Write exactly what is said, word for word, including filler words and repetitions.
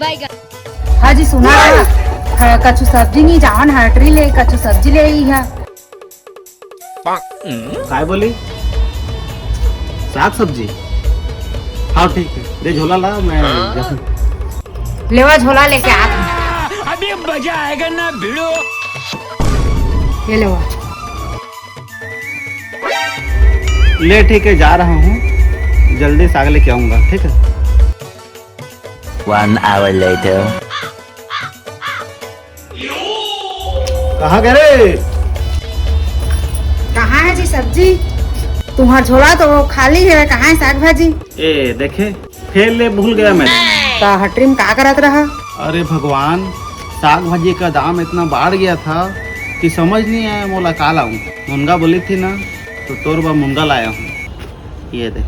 हाँ जी, सुना ना, ह-, कछु सब्जी नहीं, जावन हटरी ले, कछु सब्जी ले आई है। काय बोली? साग सब्जी? हाँ, ठीक है, दे झोला ला, मैं जाऊँ। लेवा झोला लेके आ। अभी मजा आएगा ना भिड़ो। ये लेवा। ले ठीक है, जा रहा हूँ, जल्दी साग लेके आऊंगा, ठीक है। One hour later. कहाँ गए रे? कहाँ है जी सब्जी? तुम्हार झोला तो खाली है, कहाँ है साग भाजी? ए देखे, फेर ले भूल गया मैं। ता हटरी में का करत रहा? अरे भगवान, साग भाजी का दाम इतना बढ़ गया था कि समझ नहीं आया मोला का लाऊं। मुनगा बोली थी ना, तो तोर बर मुनगा लाया हूँ। ये दे।